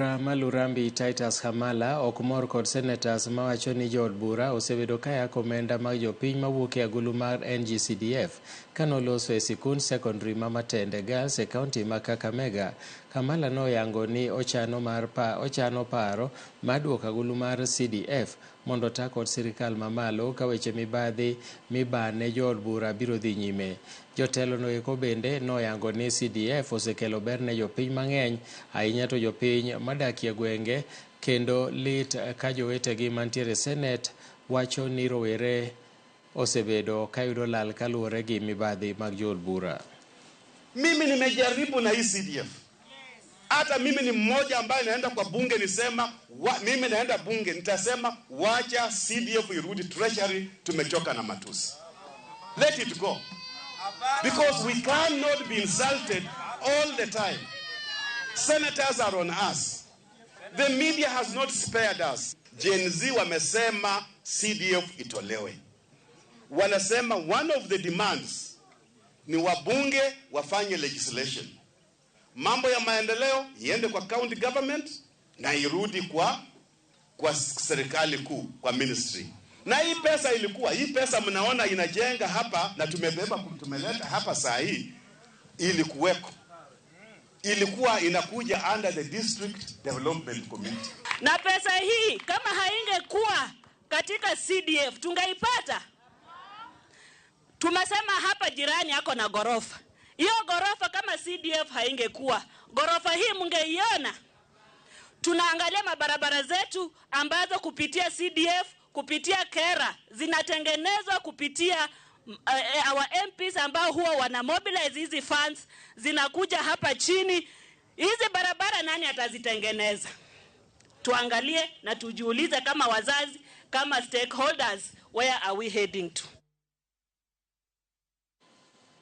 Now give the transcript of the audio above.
Ma Lurambi Titus Hamala ok mor kod senators mawacho ni jood bura osebedo kayako omenda mag jopiny mawuok e agulu mar NGCDF kanoloso e sikund sekondari ma Matende Girls e kaunti ma Kakamega. Hamala noyango ni ochano, mar pa, ochano paro mar duoko agulu mar CDF mondo ota kod sirikal mamalo ka weche mibadhi mibane jood bura biro dhi nyime. Jotelo noeko bende noyango ni CDF osekelo ber ne jopiny mang'eny ahinya to jopiny madakie gwenge kendo lit ka jowetegi mantiere senet wacho ni rowere osebedo kayudo lal kaluwore gi mibadhi mag jood bura. Mimi nimejaribu na hii CDF. Hata mimi ni mmoja ambaye naenda kwa bunge nisema mimi naenda bunge nitasema wacha CDF irudi treasury, tumechoka na matusi. Let it go. Because we cannot be insulted all the time. Senators are on us. The media has not spared us. Gen Z wamesema CDF itolewe. Wanasema one of the demands ni wabunge wafanye legislation. Mambo ya maendeleo iende kwa county government na irudi kwa serikali kuu, kwa ministry. Na hii pesa ilikuwa, hii pesa mnaona inajenga hapa na tumebeba tumeleta hapa saa hii ilikuweko. Ilikuwa inakuja under the District Development Committee. Na pesa hii kama haingekuwa katika CDF tungeipata? Tumesema hapa jirani ako na gorofa. Hiyo gorofa kama CDF haingekuwa, gorofa hii mngeiona. Tunaangalia mabarabara zetu ambazo kupitia CDF, kupitia KeRRA zinatengenezwa kupitia our MPs ambao huwa wana mobilize hizi funds zinakuja hapa chini. Hizi barabara nani atazitengeneza? Tuangalie na tujiulize kama wazazi, kama stakeholders, where are we heading to?